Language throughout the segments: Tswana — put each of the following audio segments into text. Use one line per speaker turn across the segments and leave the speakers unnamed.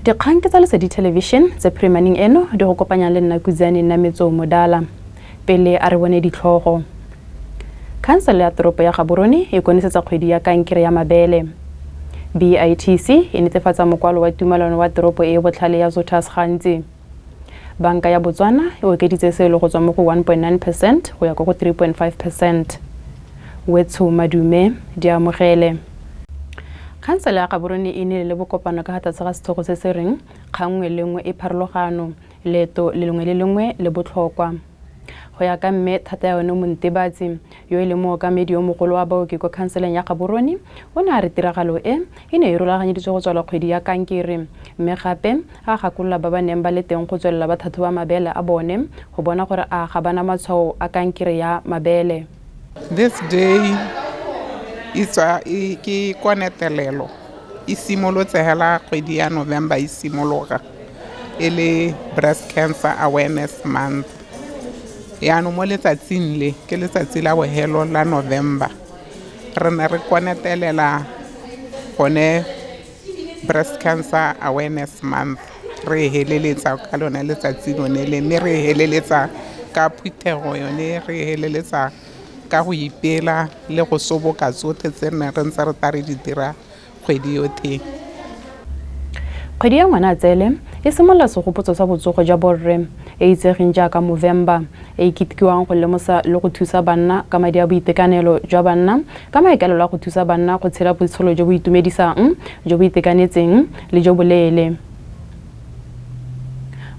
Dikgang ke tsa Lesedi Television tse phirimaneng eno di go kopanyang le nna Kudzane Nametso Modala. Pele a re bone ditlhogo. Khansele ya toropo ya Gaborone e konesetsa kgwedi ya kankere ya mabele. BITC e netefatsa mokwalo wa tumelano wa toropo e e botlhale ya Zotas gantsi. Banka ya Botswana e okeditse selo go tswa mo go 1.9 percent go ya ko go 3.5 percent. Wetsho madume di amogele. Khansele ya Gaborone e nnile le bokopano ka ga tlase ga setlhogo se se reng kgang nngwe le nngwe e pharologano, leeto le lengwe le lengwe le botlhokwa. Go ya ka mme Thatayaone Montebatsi, yo e leng mookamedi yo mogolo wa baoki kwa khanseleng ya Gaborone, o ne a re tiragalo e e ne e rulaganyeditswe go tswala kgwedi ya kankere, mme gape a gakolola ba ba neng ba le teng go tswelela ba tlhatlhoba mabele a bone go bona gore a ga ba na matshwao a kankere ya mabele.
This day e tswa ke konetelelo e simolotse hela kgwedi ya November e simologa e le Breast Cancer Awareness Month. Yaanong mo letsatsing le ke letsatsi la bofelo la November re ne re konetelela gone Breast Cancer Awareness Month, re e heleletsa ka lone letsatsi lone le, mme re e heleletsa ka phuthego yone, re e heleletsa ka go ipela le go soboka tsotlhe tse nne re ntse re tla re di dira kgwedi yotlhe.
Kgwedi ya Ngwanatsele e simolola segopotso sa botsogo jwa borre e itsegeng jaaka Movember, e e ketekiwang go lemosa le go thusa banna ka madi a boitekanelo jwa banna ka maikaelelo a go thusa banna go tshela botshelo jo bo itumedisang, jo bo itekanetseng le jo boleele.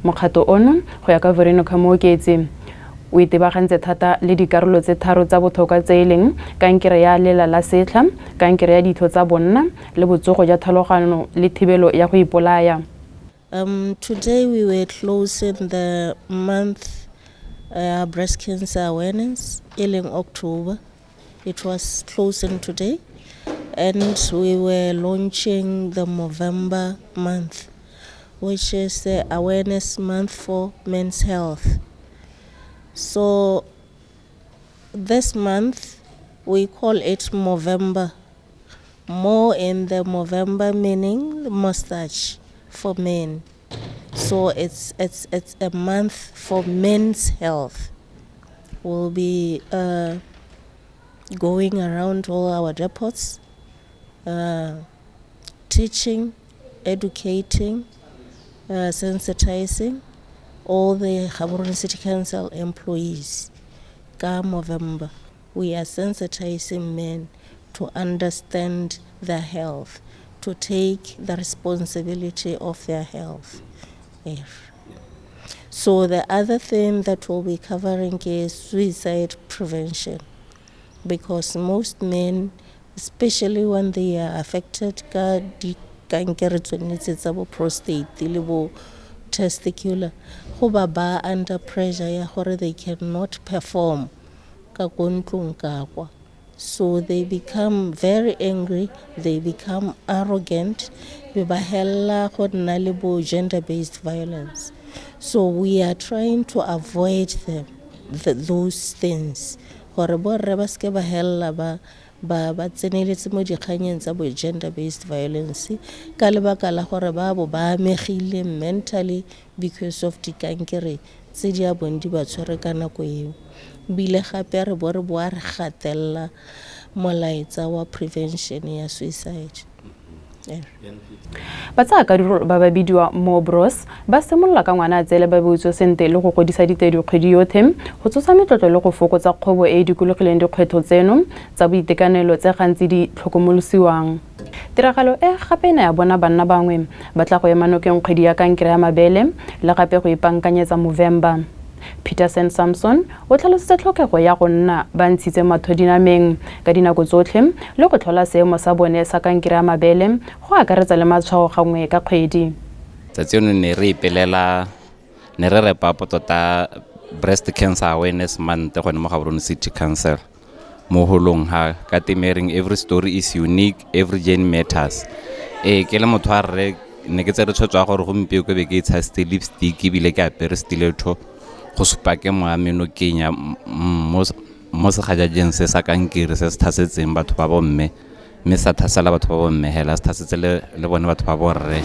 Mokgato ono, go ya ka Veronica Mooketsi, o itebagantse thata le dikarolo tse tharo tsa botlhokwa tse e leng kankere ya lela la setlha, kankere ya ditho tsa bonna le botsogo jwa tlhalogano le thibelo ya go ipolaya.
Today we were closing the month breast cancer awareness in October. It was closing today, and we were launching the Movember month, which is the awareness month for men's health. So this month we call it Movember. More in the Movember meaning mustache for men. So it's a month for men's health. We'll be going around all our depots, teaching, educating, sensitizing all the Gaborone City Council employees. Ka Movember, we are sensitizing men to understand their health, to take the responsibility of their health. Yeah. So the other thing that we'll be covering is suicide prevention, because most men, especially when they are affected ka dikankere tsone tse tsa bo prostate le bo testicular, go ba ba under pressure ya gore they cannot perform ka ko ntlong ka kwa. So they become very angry, they become arrogant, be ba hella go nna le bo gender-based violence. So we are trying to avoid those things. Gore borre ba seke ba hella ba tseneletse mo dikganyeng tsa bo gender-based violence ka lebaka la gore ba bo ba amegile mentally because of dikankere tse di a bong di ba tshwere ka nako eo. Ebile gape re bo re boa re gatelela molaetsa wa prevention ya suicide. Yeah.
Batsaya-karolo ba ba bidiwa Mo Bros ba simolola ka Ngwanatsele ba beotswe sente le go godisa ditedu kgwedi yotlhe go tsosa metlotlo le go fokotsa kgobo e e dikologileng dikgwetlho tseno tsa boitekanelo tse gantsi di tlhokomolosiwang. Tiragalo e gape e ne ya bona banna bangwe ba tla go ema nokeng kgwedi ya kankere ya mabele le gape go ipankanyetsa Movember. Peterson Samson o tlhalositse tlhokego ya go nna ba ntshitse matho dinameng ka dinako tsotlhe le go tlhola seemo sa bone sa kankere ya mabele go akaretsa le matshwao gangwe ka kgwedi.
Tsatsi eno ne re ipelela, ne re repa tota Breast Cancer Awareness Month gone mo Gaborone City Council mo holong ha ka temereng "Every story is unique, every journey matters". Ee, ke le motho wa rre, ne ke tsere tshwetso ya gore gompieno ke be ke itshasitse lipstick ebile ke apere stiletto go supa ke mo ame nokeng ya mo segajajeng se sa kankere se se thasetseng batho ba bomme, mme sa thasela batho ba bomme hela, se thasetse le bone batho ba borre.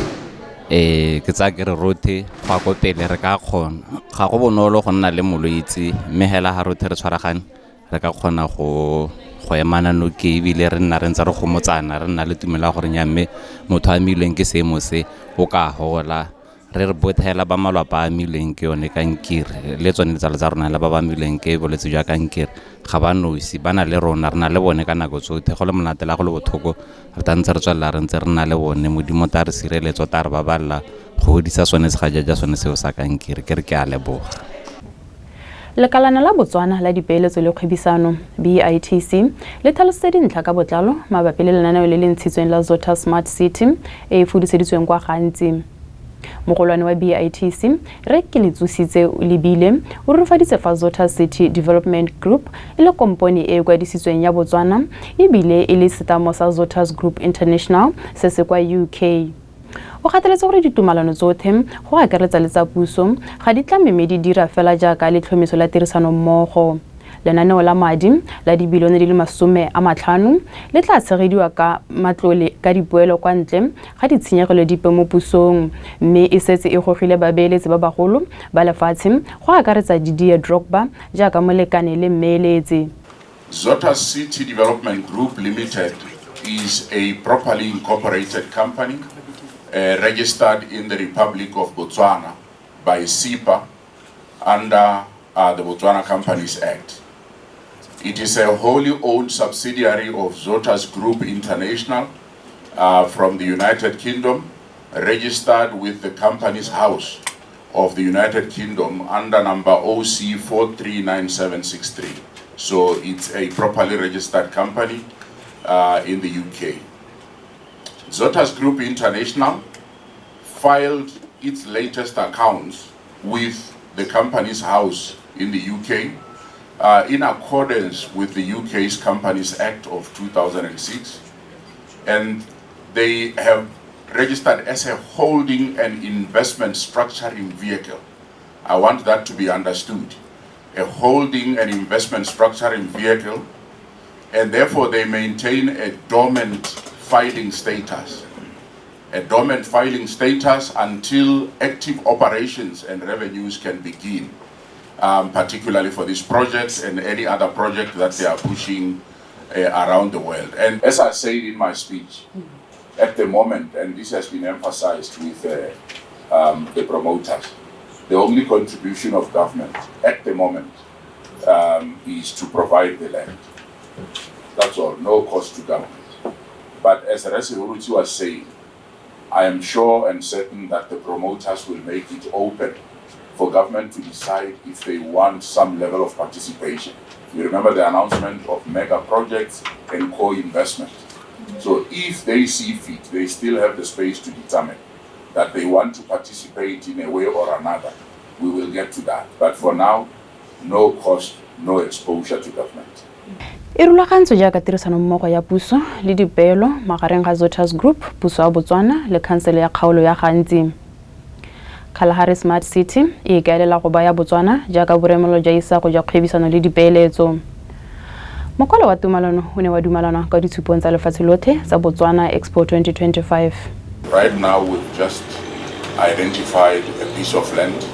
Ke tsaya ke re rothe go ya ko pele re ka kgona. Ga go bonolo go nna le molwetse, mme hela ga rothe re tshwaragane re ka kgona go emana nokeng, ebile re nna re ntse re gomotsana, re nna le tumelo ya gore nya mme motho a amilweng ke seemo se o ka hola. Re re bothela ba malwapa a amilweng ke yone kankere, le tsone ditsala tsa rona le ba ba amilweng ke bolwetse jwa kankere ga ba nosi, ba na le rona, re na le bone ka nako tsotlhe. Go le monate la go le botlhoko, re tla ntse re tswelela re ntse re na le bone. Modimo ta re sireletsa, ta re baballa go godisa sone segajaja sone seo sa kankere. Ke re ke a leboga.
Lekalana la Botswana la dipeeletso le kgwebisano BITC le tlhalositse dintlha ka botlalo mabapi le lenaneo le le ntshitsweng la Zota Smart City e e fuduseditsweng kwa Gantsi. Mogolwane wa BITC Rre Keletsositse Lebile o rurifaditse fa Zota City Development Group e le kompone e e kwadisitsweng ya Botswana ebile e le setlamo sa Zotas Group International se se kwa UK. O gateletse gore ditumalano tsotlhe, go akaretsa le tsa puso, ga di tlame mme di dira fela jaaka letlhomeso la tirisanommogo. Lenaneo la madi la dibilione di le 50 le tla tshegediwa ka matlole ka dipoelo kwa ntle ga ditshenyegelo dipe mo pusong, mme e setse e gogile babeeletsi ba bagolo ba lefatshe go akaretsa Didier Drogba jaaka molekane le mmeeletsi.
Zota City Development Group Limited is a properly incorporated company registered in the Republic of Botswana by SIPA under the Botswana Companies Act. It is a wholly owned subsidiary of Zotas Group International from the United Kingdom, registered with the Companies House of the United Kingdom under number OC 439763. So it's a properly registered company in the UK. Zotas Group International filed its latest accounts with the Companies House in the UK in accordance with the UK's Companies Act of 2006, and they have registered as a holding and investment structuring vehicle. I want that to be understood. A holding and investment structuring vehicle, and therefore they maintain a dormant filing status. A dormant filing status until active operations and revenues can begin, particularly for this project and any other project that they are pushing around the world. And as I said in my speech, at the moment, and this has been emphasized with the promoters, the only contribution of government at the moment is to provide the land. That's all, no cost to government. But as Resi was saying, I am sure and certain that the promoters will make it open for government to decide if they want some level of participation. You remember the announcement of mega projects and co-investment. So if they see fit, they still have the space to determine that they want to participate in a way or another. We will get to that. But for now, no cost, no exposure to government.
E rulagantswe jaaka tirisanommogo ya puso le dipeelo magareng ga Zotas Group, puso ya Botswana le khansele ya kgaolo ya Gantsi. Kalahari Smart City e ikaelela go baya Botswana jaaka boremelo jwa isago jwa kgwebisano le dipeeletso. Mokwalo wa tumalano o ne wa dumalanwa kwa ditshupong tsa lefatshe lotlhe tsa Botswana Expo 2025.
Right now we've just identified a piece of land.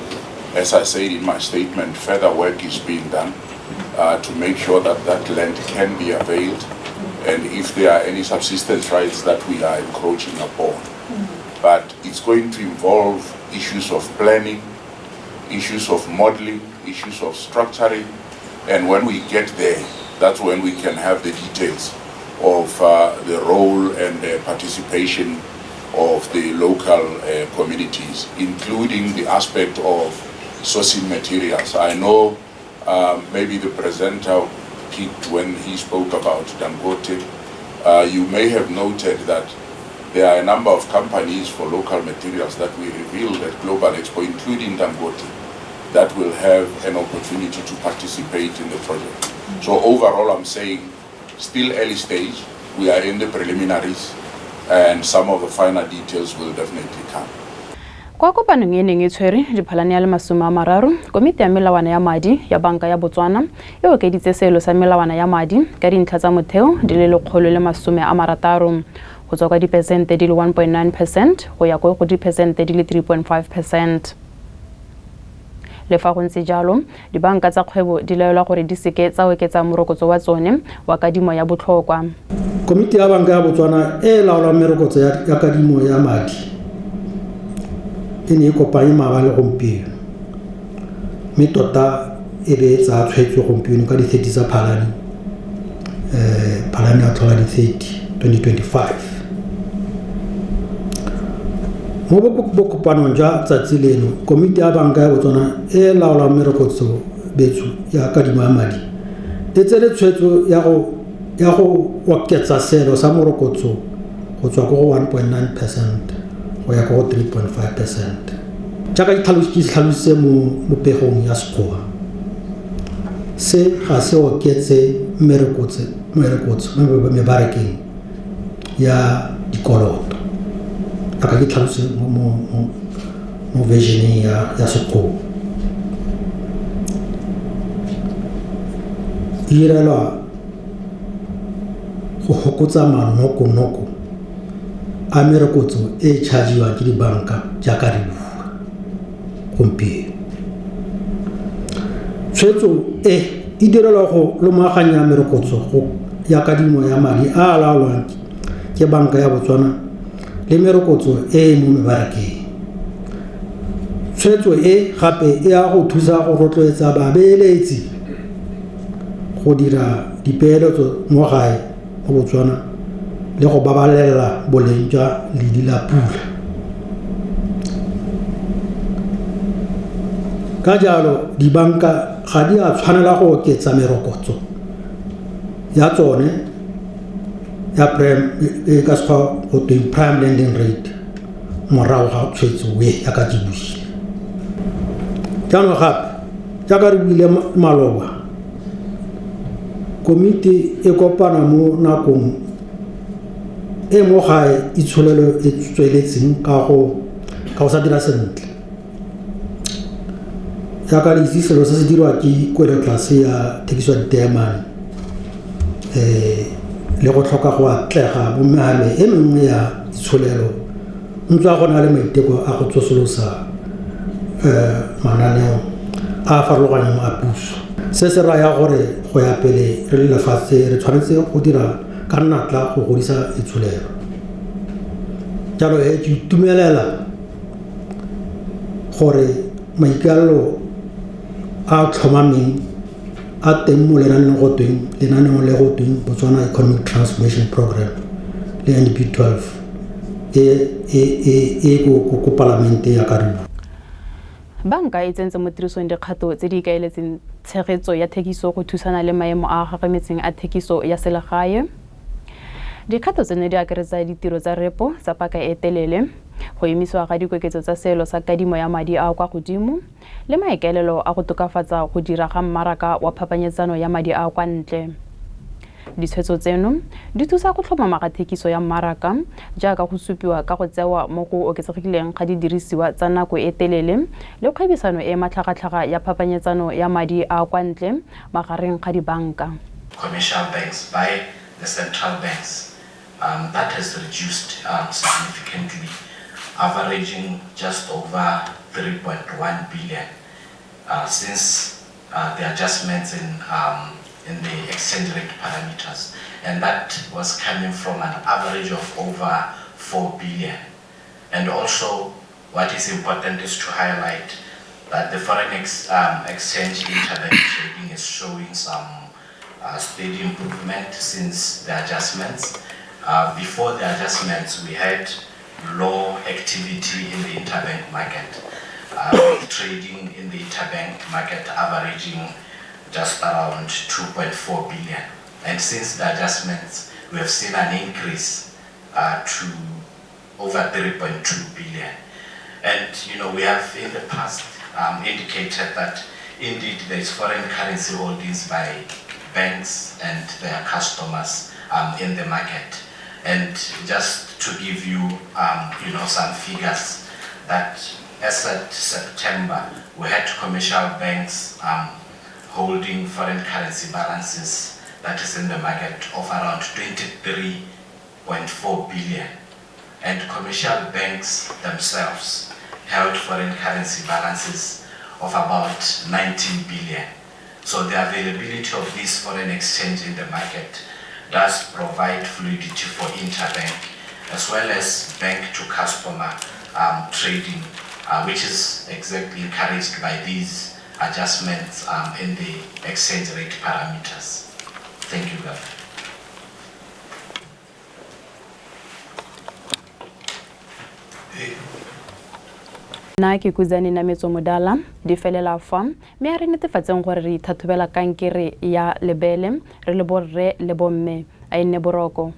As I said in my statement, further work is being done to make sure that that land can be availed, and if there are any subsistence rights that we are encroaching upon. But it's going to involve issues of planning, issues of modeling, issues of structuring, and when we get there, that's when we can have the details of the role and the participation of the local communities, including the aspect of sourcing materials. I know maybe the presenter peaked when he spoke about Dangote. You may have noted that there are a number of companies for local materials that we revealed at Global Expo, including Dangote, that will have an opportunity to participate in the project. So overall, I'm saying still early stage. We are in the preliminaries, and some of the finer details will definitely come.
Kwa kopanong e neng e tshwere diphalane ya le 30, komiti ya melawana ya madi ya banka ya Botswana e okeditse seelo sa melawana ya madi ka dintlha tsa motheo di le 160 go tswa kwa diperesente di le 1.9 percent go ya ko go diperesente di le 3.5 percent. Le fa go ntse jalo, dibanka tsa kgwebo di laelwa gore di seke tsa oketsa morokotso wa tsone wa kadimo ya botlhokwa.
Komiti ya Banka ya Botswana e e laolang merokotso ya kadimo ya madi e ne e kopanye maabane gompieno, mme tota e be e tsaya tshwetso gompieno ka di-30 tsa Phalane, Phalane a tlhola di-30 2025. Mo bokopanong jwa tsatsi leno, komiti ya Banka ya Botswana e e laolang merokotso betso ya kadimo ya madi e tsere tshwetso ya go oketsa seelo sa morokotso go tswa ko go 1.9 percent go ya ko go 3.5 percent. Jaaka ke tlhalositse mo pegong ya Sekgowa, se ga se oketse merokotso mo mebarakeng ya dikoloto, jaaka ke tlhalositse mo versioneng ya Sekgowa. E direlwa go fokotsa manokonoko a merokotso e e chargiwang ke dibanka jaaka re bua gompieno. Tshwetso e e direlwa go lomaganya merokotso ya kadimo ya madi a a laolwang ke Banka ya Botswana le merokotso e e mo mebarakeng. Tshwetso e gape e ya go thusa go rotloetsa babeeletsi go dira dipeeletso mo gae mo Botswana le go babalela boleng jwa ledi la pula. Ka jalo dibanka ga di a tshwanela go oketsa merokotso ya tsone ya prime, e ka Sekgowa go tweng prime lending rate, morago ga tshwetso e ya ka ke buile. Jaanong gape jaaka re buile maloba, komiti e kopana mo nakong e mo gae itsholelo e tsweletseng ka go sa dira sentle. Jaaka le itse, selo se se dirwa ke kwelotlase ya thekiso ya diteemane le go tlhoka go atlega mo mehaleng e mengwe ya itsholelo, ntswa go na le maiteko a go tsosolosa mananeo a a farologaneng a puso. Se se raya gore go ya pele re le lefatshe re tshwanetse go dira ka natla go godisa itsholelo. Jalo he ke itumelela gore maikaelelo a tlhomameng a teng mo lenaneong go tweng lenaneo le go tweng Botswana Economic Transformation Program le NDP 12 e ko palamente ya Karibu.
Banka e tsentse mo tirisong dikgato tse di ikaeletseng tshegetso ya thekiso go thusana le maemo a a gagametseng a thekiso ya selegae. Dikgato tseno di akaretsa ditiro tsa repo tsa paka e telele, go emisiwa ga dikoketso tsa seelo sa kadimo ya madi a kwa godimo, le maikaelelo a go tokafatsa go dira ga mmaraka wa phapanyetsano ya madi a kwa ntle. Ditshwetso tseno di thusa go tlhomama ga thekiso ya mmaraka, jaaka go supiwa ka go tsewa mo go oketsegileng ga didirisiwa tsa nako e telele le kgwebisano e matlhagatlhaga ya phapanyetsano ya madi a kwa ntle magareng ga dibanka.
Commercial banks by the central banks, that has reduced significantly, averaging just over 3.1 billion since the adjustments in the exchange rate parameters, and that was coming from an average of over 4 billion. And also, what is important is to highlight that the foreign exchange interbank trading is showing some steady improvement since the adjustments. Before the adjustments, we had low activity in the interbank market, with trading in the interbank market averaging just around 2.4 billion. And since the adjustments, we have seen an increase to over 3.2 billion. And you know, we have in the past indicated that indeed there is foreign currency holdings by banks and their customers in the market. And just to give you, you know, some figures, that as at September, we had commercial banks holding foreign currency balances that is in the market of around 23 4 billion. And commercial banks themselves held foreign currency balances of about 19 billion. So the availability of this foreign exchange in the market does provide fluidity for interbank as well as bank to customer trading, which is exactly encouraged by these adjustments in the exchange rate parameters. Thank you, Governor.
Nna ke Kuzani Nametso Modala, di felela fa, mme a re netefatseng gore re ithathobela kankere ya lebele re le borre le bomme. A e nne boroko.